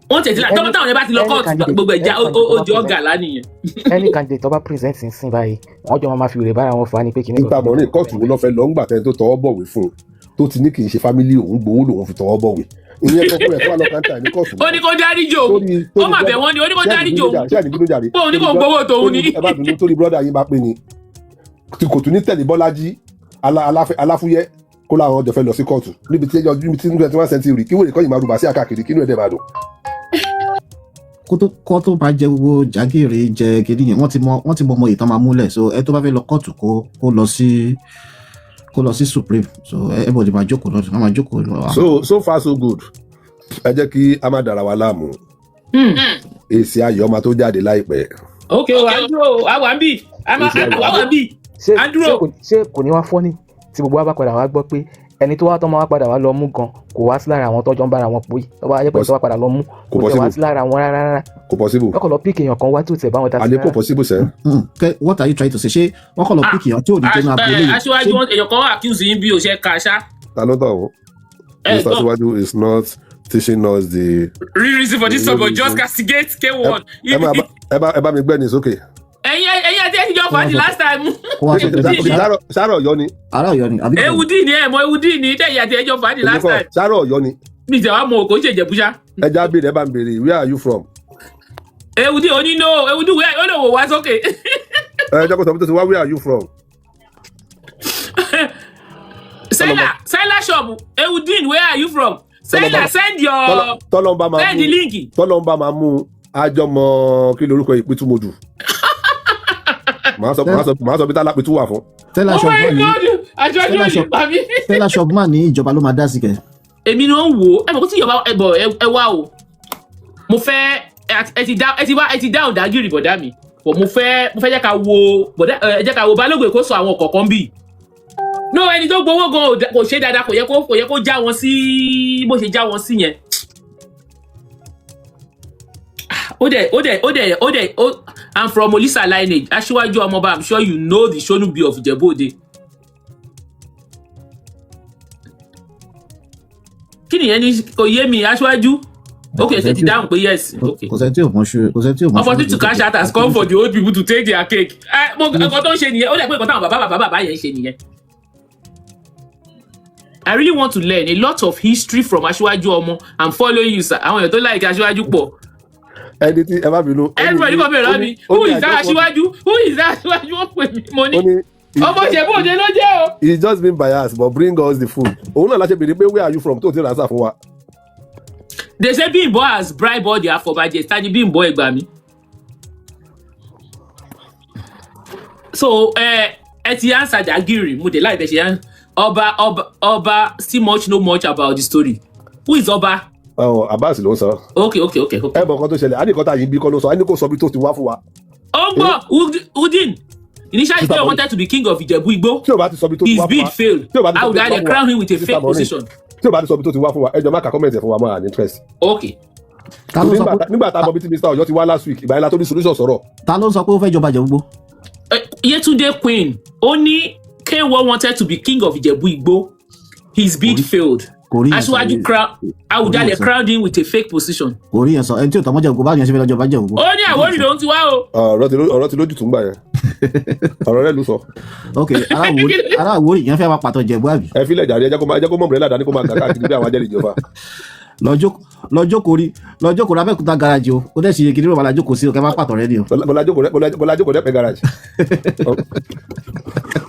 Wọ́n tẹ̀sí la tọ́mọ táwọn yẹn bá ti lọ court, gbogbo ẹ̀já ó di ọ̀gá lánìyẹn. Any candidate tó bá present nsìn báyìí, wọ́n jọ máa fi wèrè bára wọn fà á ní pé kìíní. Nípa mọ̀ ní kóòtù wo ló fẹ́ lọ ńgbà tẹ́ni tó tọwọ́ bọ̀wé fún un tó ti ní kì í ṣe family òun gbowó lòun fi tọwọ́ bọ̀wé? Ìyẹn tó fún ẹ̀ tó wà lọ káńtà ní kóòtù. Ó ní kó dáríjì òun, ó mà bẹ̀ wọ́n ni, ó ní kó dáríjì òun, Ṣé àní bínú jàre? Pé òun ní kò gbowó tòun ni. Ẹ bá bínú torí brother yín bá pè ní tí kò tún ní tẹ̀lé Bọ́lájí Aláfúyẹ́ kó láwọn ọjọ́ fẹ́ lọ sí kóòtù níbi tí ẹjọ́ níbi tí 21 century kí wèrè kọ́yìn máa rúbà sí àkàkiri kí inú ẹ̀ dẹ̀ máa dùn. Kó tó bá jẹ gbogbo jágèrè jẹ kiri yẹn, wọ́n ti mọ ọmọ ìtàn máa múlẹ̀. So ẹ tó bá fẹ́ lọ kóòtù, kó lọ sí supreme. So everybody máa jókòó lọ, máa jókòó lọ. So far so good. Ẹ jẹ́ kí a má dara wa láàmú. Èsì ayọ̀ máa tó jáde láìpẹ́. Ok o, à ń dúró, a wà ń bì, a máa Èsì ayọ̀. a wà ń bì, Ṣé à ń dúró. Ṣé kò ní wá fọ́nì tí gbogbo wa bá padà wá gbọ́ pé Ẹni tó wá tọ́ máa wá padà wá lọ mú gan kò wá sí lára àwọn tọ́jọ́ ń bára wọn pò yìí. Tó bá yẹ pé tó wá padà lọ mú, Kò kò tẹ̀ wá possible. sí lára wọn rárá rárá. Kò possible. Wọ́n kàn lọ pick èèyàn kan wá tí ò tẹ̀ bá wọn dá sí Àní kò rárá. possible sẹ́. What are you trying to say? Ṣé wọ́n kàn lọ pick èèyàn tí ò ní jẹ́ ní agboolé yìí? Aṣíwájú, èèyàn kan accuse yín bí o ṣe kà ṣá. Ta ló tọ̀ wọ́n? Ẹ Mr. gbọ́. Aṣíwájú is not teaching us the Real reason for this real song, but just reason. castigate K1. Ẹ bá mi gbẹ́ ní sókè. Ẹ̀yin àti ẹ̀yin jọ fà á di last time. Kó wá sọ pé Sáárọ̀ Ọ̀yọ́ ni. Ará Ọ̀yọ́ ni àbí? Ewudi ni, ẹ mọ Ewudi ni tẹ̀yin àti ẹ̀yin jọ fà á di Èmi last kọ́, time. Sáárọ̀ Ọ̀yọ́ ni. Mi jẹ́ wàá mọ òkò ṣe Ìjẹ̀bú ṣá. Ẹ já béèrè, ẹ bá ń béèrè, where are you from? Ewudi oní no Ewudi wẹ́ ó lè wò wá sókè. Ẹ jẹ́ kó sọ fún tó ti wá, where are you from? Sẹ́là Sẹ́là shop, Ewudin, where are you from? Sẹ́là, send your Tọ́lọ́n bá máa send the mú link. Tọ́lọ́n bá máa mú àjọmọ kí lorúkọ ìpìtúmọdù. Màá sọ bí tálápìtú wà fún. Tẹ́lá Oh shop my man ní God, aṣáájú Tẹ́lá ò ní shop pa mí. Tẹ́lá shop man ní ìjọba ló máa dá sí kẹ. Èmi ni wọ́n ń wò ó, ẹ mọ̀ kó tí ìjọba ẹ bọ̀ ẹ wá o. Mo fẹ́ ẹ ti dá ẹ ti wá ẹ ti dáhùn dágìrì bọ̀dá mi, bọ̀ mo fẹ́ jẹ́ ká wo bọ̀dá ẹ jẹ́ ká wo Balógun Èkó sọ àwọn kọ̀ọ̀kan bì. No, ẹni tó gbowó gan kò ṣe dáadáa, kò yẹ kó já wọn sí bó ṣe já wọn sí yẹn. Ah, ó dẹ̀ ó. I'm from Olisa lineage, aṣíwájú ọmọọba. I'm sure you know the Shonubi of Ìjẹ̀bú-Òde. Kí nìyẹn ní kò yé mi, aṣíwájú. Ok, ṣe ti dáhùn pé yes, ok. Kò sẹ́ni tí ò mọ̀ ṣu, kò sẹ́ni tí ò mọ̀. Opportunity to cash out has come for the old people to take their cake. Ẹ mo nǹkan tó ń ṣe nìyẹn, ó dẹ̀ pé nǹkan táwọn bàbá bàbá bàbá yẹn ń ṣe nìyẹn. I really want to learn a lot of history from aṣíwájú ọmọ. I'm following you, sir. Àwọn èèyàn tó like aṣíwájú pọ̀. Ẹni tí ẹ má bínú. Everybody kọ́ bẹ̀rẹ̀ mi, who is that aṣíwájú, who is that aṣíwájú? Wọ́n pè mí, mo ní ọmọ Ìjẹ̀bú Òde ló jẹ́ o. He just been biased, but bring us the food. Òun náà láṣẹ béèrè pé where are you from tó ti rà sà fún wa. They say Bimbo has bribed all the afọbajẹ. Tani Bimbo? Ẹ gbà mí. So ẹ ti answer Jagiri, mo dé láì bẹ ṣe yan ọba ọba ọba still much know much about the story. Who is ọba? Ọ̀ Abbas ló ń sọ. Okay. Ẹ mọ̀ nǹkan tó ṣẹlẹ̀, á ní nǹkan tá a yìí bí kọ́ ló sọ, á ní kó sọ bí tó ti wá fún wa. Ó ń gbọ́ Udin initially they wanted to be king of Ìjẹ̀bú Igbó. Tí o bá ti sọ bí tó ti His wá fún bid wa. failed. Tí o bá ti sọ bí tó ti wá Awùjalẹ̀ fún wa. crown him with a Sister fake Maureen, position. tí o bá ti sọ bí tó ti wá fún wa, ẹ jọ má ka comment ẹ̀ fún wa mọ́, à ní interest. Okay. Ta ló sọ pé Nígbà tá a mọ bí tí Mr. Ọ̀yọ́ ti wá last week, ìgbà yẹn la tó ní solution sọ̀rọ̀. Ta ló ń sọ pé ó fẹ́ jọba Ìjẹ̀bú Igbó? Yetunde Queen, ó ní K1 wanted to be king of Ìjẹ̀bú Igbó, his bid failed. Kò rí yẹn sọ. Aṣíwájú crown Awùjalẹ̀ sọ. crowned him with a fake position. Kò rí yẹn sọ. Ẹni tí ò tọ́ mọ́ Ìjẹ̀bú Igbó, báwo ni ẹ ṣe fẹ́ lọ jọba Ìjẹ̀bú Igbó? Ó ní Àwórì lòún ti wá o. Ọ̀rọ̀ ti lójú tún gbà yẹn. Ọ̀rọ̀ rẹ̀ ló sọ. Ok, ará Àwórì yẹn fẹ́ máa pàtó Ìjẹ̀bú àbí? Ẹ filẹ̀ jàre, ẹ jẹ́ kó mọ̀ umbrella dání kó máa gà káàkiri bí àwọn ajẹ́rìí ìjọba. Lọ́jọ́ kò rí Abẹ́òkúta garage o, ó dẹ̀ ṣe kí ní bàbá jókòó sí o, kẹ́ máa pàtó rẹ ni o. Bọ́lá jókòó rẹ̀ pẹ́ garage.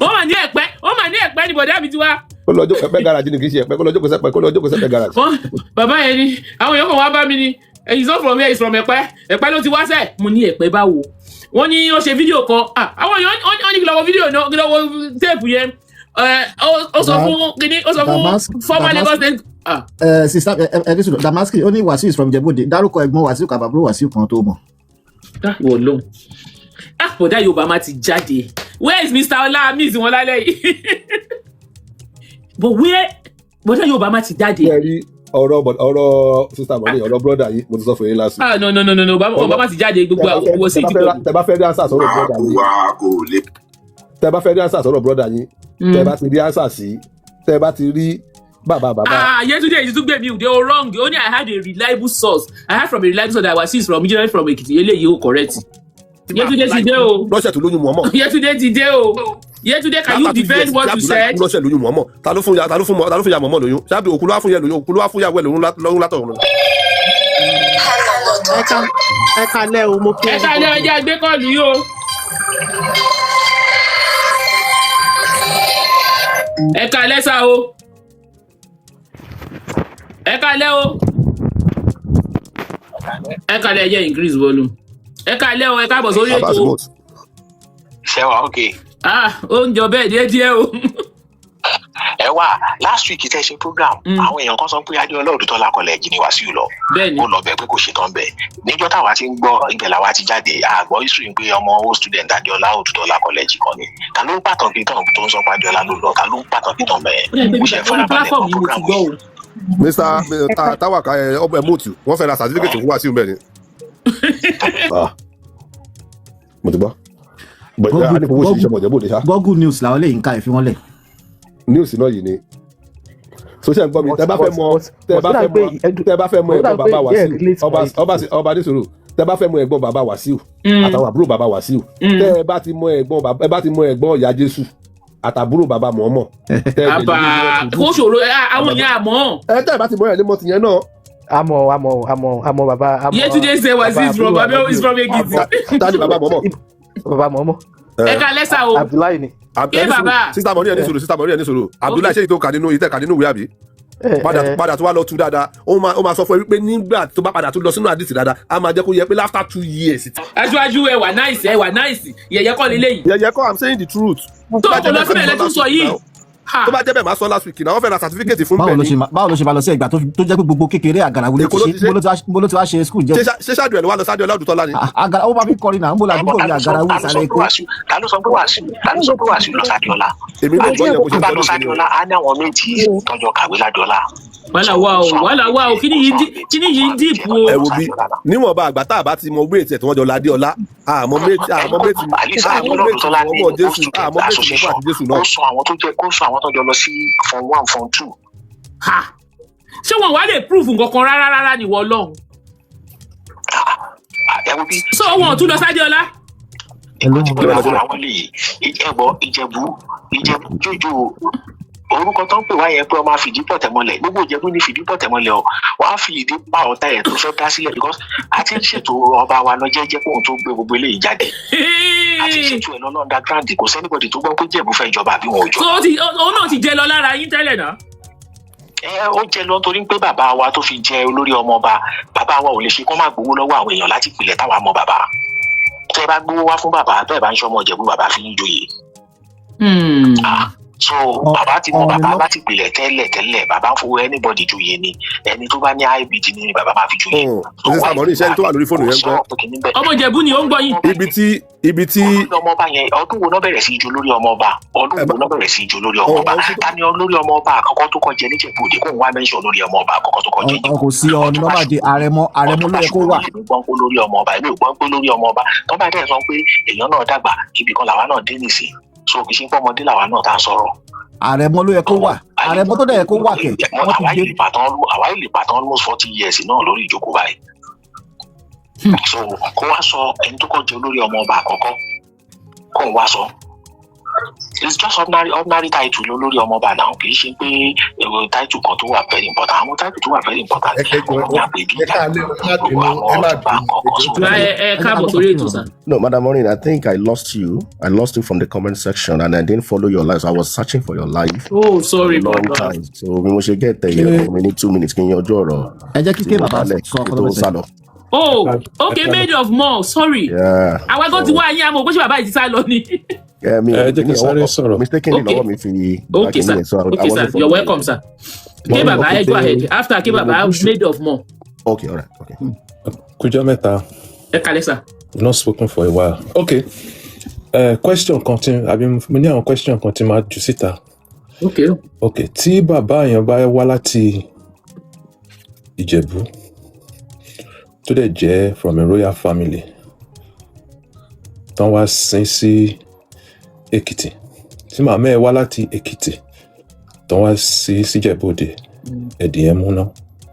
Ó mà ní Ẹ̀pẹ́, ó mà ní Ẹ̀pẹ́ ni bọ̀dá mi ti wá. Kó lọ jókòó ẹ̀pẹ́ garage ni, kì í ṣe Ẹ̀pẹ́, kó lọ jókòó sẹ́pẹ́, kó lọ jókòó sẹ́pẹ́ garage. Wọ́n bàbá yẹn ni àwọn èèyàn kan wá bá mi ni, he's not from here, he's from Ẹ̀pẹ́, Ẹ̀pẹ́ ló ti wá sẹ̀. Mo ní Ẹ̀pẹ́ báwo? Wọ́n ní ó ṣe fídíò kan. Ah, àwọn èèyàn wọ́n ní kí lọ wo fídíò náà, kí lọ wo tape yẹn. Ó sọ fún kíní, ó sọ fún former Lagos State. Ah, Ẹ sista ẹ ní sùdọ̀ Damaski, ó ní Wàsíù is from Ìjẹ̀bú Òde. Dárúkọ ẹ̀gbọ́n Wàsíù kàbàbúrò Wàsíù kan tó mọ̀. Ah, wò lóhùn. Ah, bọ̀dá Yorùbá má ti jáde. Where is Mr. Ọlá? Miss wọn lálẹ́ yìí, but where bọ̀dá Yorùbá má ti jáde. Ṣé ẹ rí ọ̀rọ̀ sister Maureen, ọ̀rọ̀ brother yìí, mo ti sọ fún yín last week. Ah, no, no, no, no, no, Obama má ti jáde, gbogbo owó sí ìdìbò. Tẹ bá fẹ́ rí answer sọ̀rọ̀ brother yìí, tẹ bá fẹ́ rí answer sọ̀rọ̀ brother yín, tẹ bá ti rí answer sí, tẹ bá ti rí bàbá bàbá. Ah, Yetunde yìí tún gbé mi òde o wrong. Ó ní I had a reliable source, I had from a reliable source that Wasiu is from originally from Ekiti. Eléyìí ó correct. Yetunde ti dé o. Lọ́sẹ̀ tó lóyún mọ́mọ́. Yetunde ti dé o. Yetunde, can you defend what you said? Lọ́sẹ̀ lóyún mọ́mọ́, ta ló fún ya mọ́mọ́ lóyún? Ṣáàbì òkú ló wá fún yẹ lóyún, òkú ló wá fún yàwó ẹ lóyún látọ̀run. Ẹ kalẹ́ o, mo kí Ẹ ká lé ọjà gbé call yìí o. Ẹ ká lẹ́ sá o. Ẹ ká lẹ́ o. Ẹ ká lẹ́, ẹ jẹ́ increase volume. Ẹ ká lẹ́ o, ẹ káàbọ̀ sórí ètò. Ṣé wàá ok? Ah, oúnjẹ bẹ́ẹ̀ díẹ̀ díẹ̀ o. Ẹ Wá, last week tẹ́ ṣe program, àwọn èèyàn kan sọ pé Adéọlá Odùtọ́lá College ni Wàsíù lọ. Ó lọ bẹ̀ pé kò ṣetán bẹ̀. Níjọ́ táwa ti ń gbọ́ ibẹ̀ làwa ti jáde, àgbọ̀ history pé ọmọ old student Adéọlá Odùtọ́lá College kan ni. Ta ló ń pàtàn kí tàn tó ń sọ pé Adéọlá ló lọ? Ta ló ń pàtàn kí tàn bẹ́ẹ̀? Ó dẹ̀ pé Mo ṣe orí farabalẹ̀ platform gbọ́ yìí mo ti program gbọ́ yìí. o. Mr Tawaka, ẹ ọbẹ mọtù, wọ́n fẹ́ ra certificate fún Wàsíù bẹ́ẹ̀ ni. Ah, mo ti gbọ́. But a ní fowó ṣiṣẹ́ ọmọ Ìjẹ̀bú Òde ṣá. Google News làwọn lè ń ka, ìfi wọn lẹ̀. News náà yìí ni social. Gbọ́ mi, tẹ bá fẹ́ mọ, tẹ bá fẹ́ mọ ẹ̀gbọ́n bàbá Wàsíù, ọba ọba ọba nísòro, tẹ bá fẹ́ mọ ẹ̀gbọ́n bàbá Wàsíù àtàwọn àbúrò bàbá Wàsíù, tẹ ẹ bá ti mọ ẹ̀gbọ́n bàbá, ẹ bá ti mọ ẹ̀gbọ́n ìyá Jésù àtàbúrò bàbá mọ̀ọ́mọ̀, tẹ ẹ lè Àbá ní wọ́n ti kó ṣòro ẹ, àwọn èèyàn àmọ́. Ẹ tẹ ẹ bá ti mọ ẹ ní mọ tìyẹn náà. Àmọ́ àmọ́ àmọ́ àmọ́ bàbá àmọ́. Yetunde say Wasiu is from Abel, is from Ekiti. Ta ni bàbá mọ̀ọ́mọ̀? Bàbá mọ̀ọ́mọ̀. Ẹ ká lẹ́sà o. Abdullahi ni. Ké bàbá. Sister Mọ̀rí, ẹni sòrò, sister Mọ̀rí, ẹni sòrò. Abdullahi, ṣé èyí tó kà nínú ìtẹ̀ kà nínú ìwé àbí? Padà padà tó wá lọ tú dáadáa, ó máa sọ fún ẹ wípé nígbà tó bá padà tó lọ sínú àdìsí dáadáa, á máa jẹ́ kó yẹ pé after 2 years. Aṣáájú, ẹ wà nice, ẹ wà nice. Yẹ̀yẹ́ kọ́ leléyìí. Yẹ̀yẹ́ kọ́, I'm saying the truth. Tó kò lọ síbẹ̀ lẹ́tún sọ yìí. Tó bá jẹ́ bẹ́ẹ̀, máa sọ last week náà, wọ́n fẹ́ ra certificate fún Báwo bẹ́ẹ̀ ló ni. ṣe báwo ló ṣe máa lọ sí Ẹ̀gbá tó jẹ́ pé gbogbo kékeré Àgàràwù ló Èkó ló ti ti ṣe? ṣe. Bó ló ti wá ṣe school jẹ́? Ṣé ṣáàdù ẹ̀ ló wá lọ sáàdù Ọlá Odùtọ́lá ni? Àgàrà ó máa fi kọrin náà, ń bò ládùúgbò ní Àgàràwù ìsàlẹ̀ Èkó. Ta ló sọ pé Wàsíù lọ sádìọ́lá? Èmi náà gbọ́ yẹn bó ṣe Tó bá sọ lọ lóṣèlú. sádìọ́lá, á ní àwọn méjì tọjọ kàwé ládìọ́lá. Wàhálà wà o, wàhálà wà o. Kíní yìí deep o. Ẹ wo bí níwọ̀nba àgbà tá a bá ti mọ wéètì ẹ̀ tí wọ́n jọ ládé ọlá, àmọ́ méjì, àmọ́ méjì, àmọ́ méjì mọ́mọ́ Jésù, àmọ́ méjì mọ́mọ́ àti Jésù náà. Kó sọ àwọn tó jẹ, kó sọ àwọn tó jọ lọ sí form one, form two. Ha! Ṣé wọn wá lè prove nǹkan kan rárá rárá ni wọ́n lọ́hùn? Ẹ wo bí. So wọn ò tún lọ sádéọlá. Ìgbà tí àwọn lè ẹgbọ Ìjẹ̀bú, Ìjẹ̀bú jójó orúkọ tó ń pè wá yẹn pé ọmọ àfìdí pọ̀tẹ̀ mọ́lẹ̀. Gbogbo Ìjẹ̀bú ní fìdí pọ̀tẹ̀ mọ́lẹ̀ o. Wọ́n á fi ìdí pa ọ̀tá ẹ̀ tó fẹ́ dá sílẹ̀, because a ti ń ṣètò ọba wa lọ jẹ́jẹ́ kóhun tó gbé gbogbo eléyìí jáde. A ti ń ṣètò ẹ̀ lọ́nà underground. Kò sí anybody tó gbọ́ pé Ìjẹ̀bú fẹ́ jọba àbí wọn ò jọba. So òun náà ti jẹ lọ lára yín tẹ́lẹ̀ náà. Ẹ ó jẹ lọ nítorí pé bàbá wa tó fi jẹ olórí ọmọ ọba, bàbá wa ò lè ṣe kó má gbowó lọ́wọ́ àwọn èèyàn láti ìpìlẹ̀ táwa mọ bàbá. Tẹ́ bá gbowó wá fún bàbá, tẹ́ bá ń ṣọmọ Ìjẹ̀bú, bàbá fi ń joyè. So bàbá ti mọ bàbá láti ìpìlẹ̀ tẹ́lẹ̀ tẹ́lẹ̀. Bàbá ń fowó anybody joyè ni. Ẹni tó bá ní IBD ni bàbá máa fi joyè. Sísá Mọ̀rí, iṣẹ́ tó wà lórí fóònù yẹn ń gbọ́. Ọmọ Ìjẹ̀bú ni ó ń gbọ́ yín. Ibi tí Olórí ọmọ ọba yẹn, ọdún wo náà bẹ̀rẹ̀ sí í jó lórí ọmọ ọba? Ọdún wo náà bẹ̀rẹ̀ sí í jó lórí ọmọ ọba? Ta ni olórí ọmọ ọba àkọ́kọ́ tó kọ́ jẹ níjẹ̀bú Òde? Kóun wá mẹ́ńsọ̀ olórí ọmọ ọba àkọ́kọ́ tó kọ́ jẹ. Kò sí ọ̀nà nọ́màdé àrẹ̀mọ, àrẹ̀mọ ló yẹ kó wà. Èmi gbọ́n pé lórí ọmọ ọba, èmi ò gbọ́n pé lórí ọmọ ọba tó bá dẹ̀ sọ pé èèyàn náà dàgbà, ibì kan làwa náà dé nìsín, so kì í ṣe pé ọmọdé làwa náà tá a sọ̀rọ̀. Àrẹ̀mọ ló yẹ kó wà, àrẹ̀mọ tó dẹ̀ yẹ kó wà kẹ̀ wọ́n ti Àwa gbé. yìí lè pàtàn, àwa yìí lè pàtàn almost 40 years náà lórí ìjókòó báyìí. So kó wá sọ ẹni tó kọ́ jẹ olórí ọmọ ọba àkọ́kọ́, kó ń wá sọ. It's just ordinary title lórí ọmọ ọba náà. Kì í ṣe pé èrò title kan tó wà very important. Àwọn title tó wà very important, àwọn ní àpèjú àwọn ọba kọ̀ọ̀kan. Ẹ káàbọ̀ sórí ètò, sir. No, Madam Maureen, I think I lost you. I lost you from the comment section and I didn't follow your live. So I was searching for your live. Oh, sorry for a long about that. time. So we must get there. We need 2 minutes. Kí n yanjú ọ̀rọ̀. Ẹ jẹ́ kí tí ké mo bàbá dálẹ̀ sọ kí ọkọ tó tó sá lọ. Oh, okay, made of more, sorry. Yeah. Àwa gan ti wá yín, àmọ́ pé ṣé bàbá yìí ti sá lọ ni. Yeah, mi Ẹ jẹ́ kí n sáré sọ̀rọ̀. Mistakenly Okay. lọ́wọ́ mi fi Okay, sir. so I Okay, sir. wasn't You're following. welcome, sir. Ké bàbá, ẹ go ahead. After ké bàbá, made of more. Okay, all right. Okay. Kújọ́ mẹ́ta. Ẹ kalẹ̀, sir. We've not spoken for a while. Okay. Question kan tí àbí mo ní àwọn question kan tí máa jù síta. Okay. Okay, tí bàbá èèyàn bá wá láti Ìjẹ̀bú tó dẹ̀ jẹ́ from a royal family tán wá sin sí Èkìtì, tí màmá ẹ̀ wá láti Èkìtì tán wá sí síjẹ̀bú Òde, ẹ̀dì yẹn múná.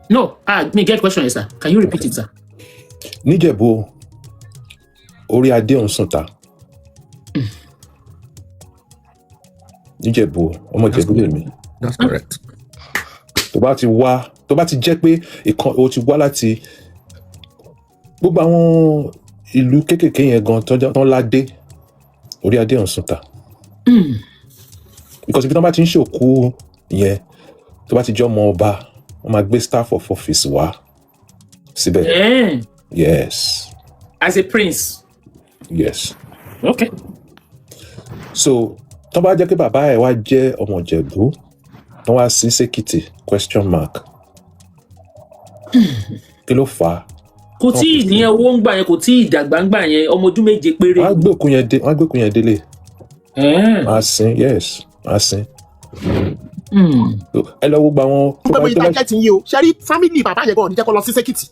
No, ah, me get question here, sir. Can you repeat it, sir? Níjẹ̀bú, orí adé òun sùn ta níjẹ̀bú, ọmọ Ìjẹ̀bú lèmi. That's correct. Tó bá ti wá, tó bá ti jẹ́ pé ìkan o ti wá láti gbogbo àwọn ìlú kéékèèké yẹn gan tán ládé, orí adé òun sùn ta, because ibi tán bá ti ń ṣòkú yẹn, tó bá ti jẹ́ ọmọ ọba, wọ́n máa gbé staff of office wá síbẹ̀. Yes. As a prince. Yes. Okay. So tó bá jẹ́ pé bàbá ẹ̀ wá jẹ́ ọmọ Ìjẹ̀bú Tán wá sí sÉkìtì, question mark. Kí ló fà á? Kò tí ì ní owó ń gbà yẹn, kò tí ì dàgbà ń gbà yẹn, ọmọ ọdún 7 péré. Wọ́n á gbé òkú yẹn dé, wọ́n á gbé òkú yẹn délé. Wọ́n á sin, yes, wọ́n á sin. Ẹ lọ wo gba àwọn tó pé bá bóyá tó bá target yín o. Ṣe rí family bàbá yẹn gan ò ní jẹ́ kó lọ sí sÉkìtì.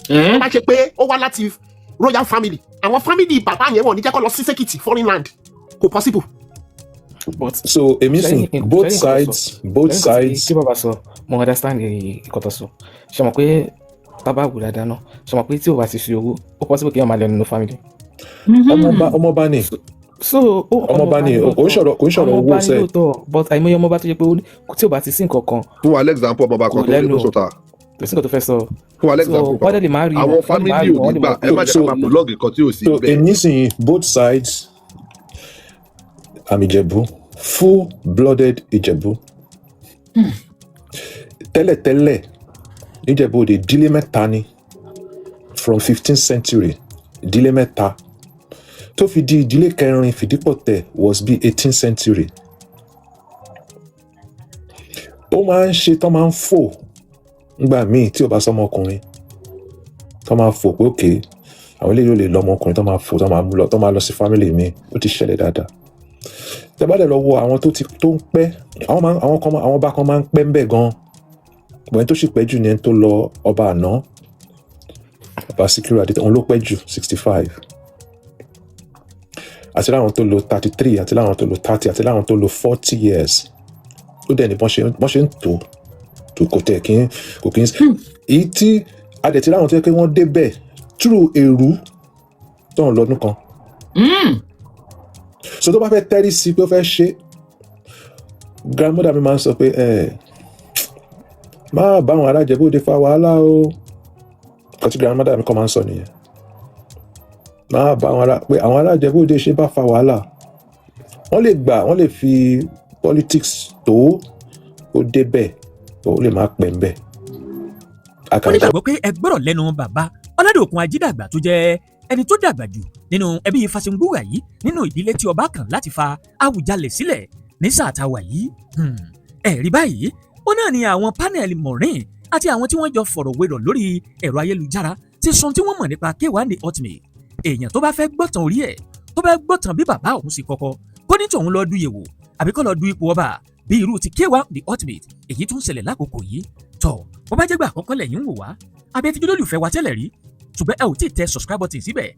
Tó bá ṣe pé ó wá láti royal family, àwọn family bàbá yẹn, wọn ò ní jẹ́ kó lọ sí sÉkìtì, foreign land, kò possible. But So èmi sìn, both sides, both ṣẹ́yìn nǹkan sides. tí bàbá sọ, mo understand nǹkan tó sọ. Ṣe mọ̀ pé tábà wù dáadáa náà, ṣe mọ̀ pé tí o bá ti fi owó, ó possible kéèyàn máa lẹ́nu nínú family. Ọmọọba, ọmọọba ni. So ó Ọmọọba ni, kò ń sọ̀rọ̀, kò ń sọ̀rọ̀ owó ọmọọba ni sẹ́. lóòótọ́, but àìmọye ọmọọba tó yẹ pé tí o bá ti sí nǹkan kan. Fún wa lẹ́xample ọmọọba Kò kan tó lẹ́nu tó sọta. Kò sí nǹkan tó fẹ́ sọ. Fún wa So lẹ́xample wọ́n kan. dẹ̀ lè má rí Àwọn wọ́n lè má family rí ò wọ́n ní lè gbà. mọ̀ Ẹ má jẹ́ ká máa prolong nǹkan tí ò sí So bẹ́ẹ̀. èmi sìn, both sides, I'm Ìjẹ̀bú, full blooded Ìjẹ̀bú. Tẹ́lẹ̀tẹ́lẹ̀ níjẹ̀bú Òde, ìdílé mẹ́ta ni from 15th century. Ìdílé mẹ́ta tó fi di ìdílé kẹrin, Fìdípọ̀tẹ̀, was bí 18th century. Ó máa ń ṣe tán, máa ń fò ngbà míì tí ò bá sọmọkùnrin, tán máa fò pé òkè àwọn eléyìí ò lè lọ ọmọkùnrin, tán máa fò, tán máa mú lọ, tán máa lọ sí family mi. Ó ti ṣẹlẹ̀ dáadáa. Tẹ́ bá dẹ̀ lọ wo àwọn tó ti tó ń pẹ́, àwọn máa àwọn kan àwọn ọba kan máa ń pẹ́ ń bẹ̀ gan. Bọ̀dé tó sì pẹ́ jù ní ẹni tó lọ, ọba àná, Ọba Síkírù Adé, òun ló pẹ́ jù, 65. Àti láwọn tó lo 33, àti láwọn tó lo 30, àti láwọn tó lo 40 years. Ó dẹ̀ ní bọ́n ṣe ń tò tó, kò tẹ̀ kí kò kí n èyí tí adẹ̀tí láwọn tó yẹ pé wọ́n débẹ̀ through èrú tó ń lọ́dún kan. So tó bá fẹ́ tẹ́rí sí pé ó fẹ́ ṣe, grandmother mi máa ń sọ pé ẹ má bá àwọn ará Ìjẹ̀bú Òde fa wàhálà o. Nǹkan tí grandmother mi kọ́ máa ń sọ nìyẹn, má bá àwọn ará, pé àwọn ará Ìjẹ̀bú Òde ṣe bá fa wàhálà, wọ́n lè gbà, wọ́n lè fi politics tó ó débẹ̀, ó lè má pẹ́ ń bẹ̀. Ó nígbàgbọ́ pé ẹ gbọ́rọ̀ lẹ́nu bàbá Ọládòkun Ajídàgbà, tó jẹ́ ẹni tó dàgbà jù nínú ẹbí Fáṣẹ̀ngúwà yìí, nínú ìdílé tí ọba kàn láti fa Àwùjalẹ̀ sílẹ̀ ní sáà tá a wà yìí. Ẹ̀rí báyìí, ó náà ni àwọn panel Maureen àti àwọn tí wọ́n jọ fọ̀rọ̀ wérọ̀ lórí ẹ̀rọ ayélujára ti sọ tí wọ́n mọ̀ nípa K1 The Ultimate. Èèyàn tó bá fẹ́ gbọ́tàn orí ẹ̀, tó bá gbọ́tàn bí bàbá òun sì kọ́kọ́ kó ní tòun lọ́ọ́ dúyè wò, àbí kó lọ́ọ́ du ipò ọba bí irú ti K1 The Ultimate, èyí tó ń ṣẹlẹ̀ lákòókò yìí. Tọ̀ bó bá jẹ́ gbà àkọ́kọ́ lẹ́yìn ń wò wá, àbí ẹ ti jẹ́ olólùfẹ́ wa tẹ́lẹ̀ rí ṣùgbọ́n ẹ ò tí ì tẹ subscribe button síbẹ̀,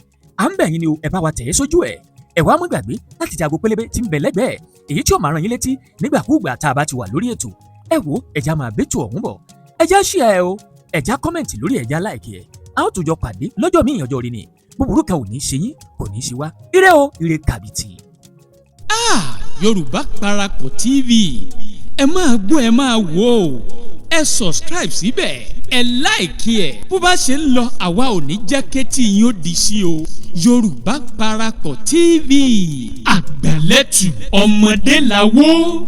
à ń bẹ̀ yín ni o, ẹ bá wa tẹ̀ ẹ́ sójú ẹ̀. Ẹ wá mú gbàgbé láti tẹ aago pélébé tí ń bẹ lẹ́gbẹ̀ẹ́, èyí tí ó máa rán yín létí nígbàkúùgbà tá a bá ti wà lórí ètò. Ẹ wo, ẹja máa bẹ́tò ọ̀hún bọ̀, ẹja share ẹ o, ẹja comment lórí, ẹja like ẹ. A ó tún jọ pàdé lọ́jọ́ míì, ọjọ́ rí ni. Búburú kan ò ní ṣe yín, kò ní ṣe wá. Ire o, ire kàbìtì. Ah, Yorùbá Parapọ̀ TV, ẹ máa gbọ́, ẹ máa wò ó. Ẹ subscribe síbẹ̀, ẹ like ẹ̀. Bó bá ṣe ń lọ, àwa ò ní jẹ́ kétí yín ó di sí o. Yorùbá Parapọ̀ TV, àgbàlẹ́tù ọmọdé làwọ̀.